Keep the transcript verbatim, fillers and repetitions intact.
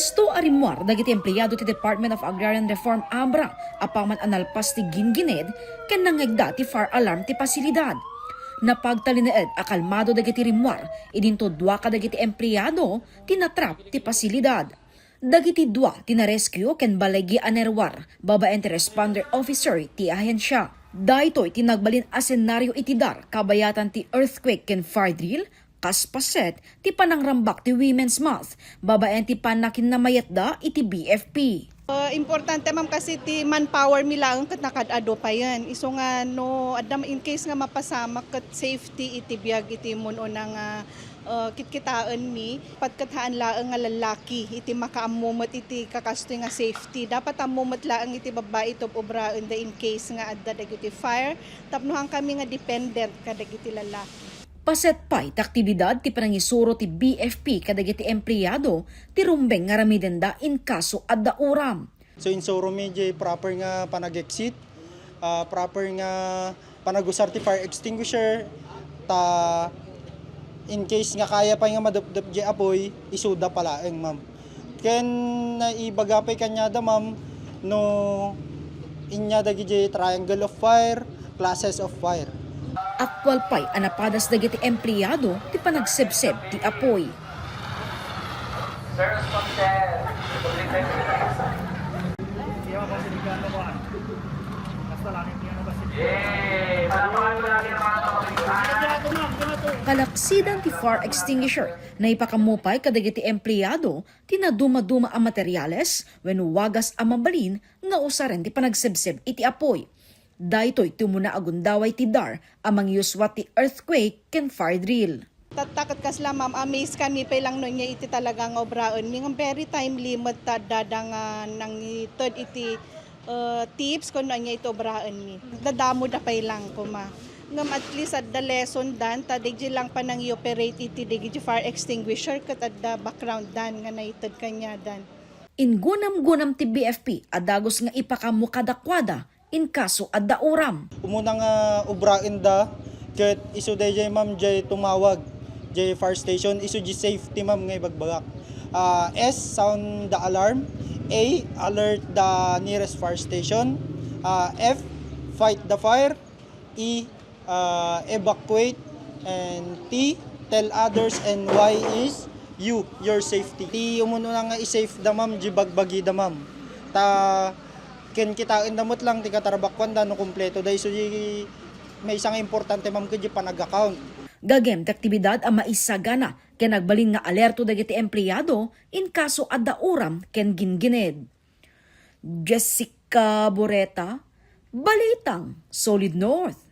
Kasto a rimmuar dagiti empleado ti Department of Agrarian Reform, abra, apaman a nalpas ti gingined ken nangngegda ti fire alarm ti pasilidad. Napagtalinaed a kalmado dagiti rimmuar, idinto dua kadagiti empleado ti natrap ti pasilidad. Dagiti dua ti na-rescue ken baligi a naruar babaen ti responder officer ti ahensia. Daytoy ti nagbalin a senaryo iti Dar kabayatan ti earthquake ken fire drill, kas paset ti panangrambak ti Women's Month babaen ti pannakinamayatda iti B F P. Ah, importante, ma'am, kasi ti manpower mi laeng ket nakaad-adu payen. Isu nga no adda, in case nga mapasamak ket safety iti biag iti mun-una nga, ah, kitkitaen mi. Pat ket haan laeng nga lallaki iti makaammo met iti kakastoy nga safety. Dapat ammo met laeng iti babbai ti ob-obraenda in case nga adda dagiti fire tapno haan kami nga dependent kadagiti lallaki. Paset pay ti aktibidad ti panangisuro ti B F P kadagiti empleado ti rumbeng nga aramidenda in kaso adda uram. So, insuro mi diay proper nga panag-exit, ah, proper nga panagusar ti fire extinguisher, ta in case nga kaya pay nga madupdup diay apoy, isuda pa laeng, ma'am. Ken naibaga pay kaniada, ma'am, no inya dagiti triangle of fire, classes of fire. Aktual pay a napadas dagiti empleado ti panagsebseb ti apoy. Kalaksidan ti fire extinguisher, naipakammo pay kadagiti empleado ti nadumaduma a materiales wenno wagas a mabalin nga usaren ti panagsebseb iti apoy. Daytoy ti umuna a gundaway ti Dar a mangyuswa ti earthquake ken fire drill. Tatta ket kasla, ma'am, amaze kami pay lang no ania iti talaga nga obraenmi. Ngem very timely met ta adda nga nangited iti, eh, tips kon no ania iti obraenmi. Nadamo da pay lang koma. Ngem at least adda lesson dan, ta dagiti lang panang-i-operate iti dagiti fire extinguisher ket adda background dan nga naited kaniadan. Ingunam-gunam ti B F P a dagus nga ipakammo kadakuada in kaso adda uram. Umuna nga obraenda ket isu daydiay, ma'am, diay tumawag diay fire station, isu diay safety, ma'am, nga ibagbagak. Ah, S, sound the alarm. A, alert the nearest fire station. Ah, F, fight the fire. E, ah, evacuate. And T, tell others. And Y is U, your safety. Ti umuna nga i-safe da, ma'am, diay bagbagi da, ma'am. Ta ken kitaen da met lang ti katarbakuan da no kumpleto da. Isu diay maysa nga importante, ma'am, ket diay panag-account. Gagem ti aktibidad a maisagana ken agbalin nga alerto dagiti empleado in kaso adda uram ken gingined. Jessica Boreta, Balitang Solid North.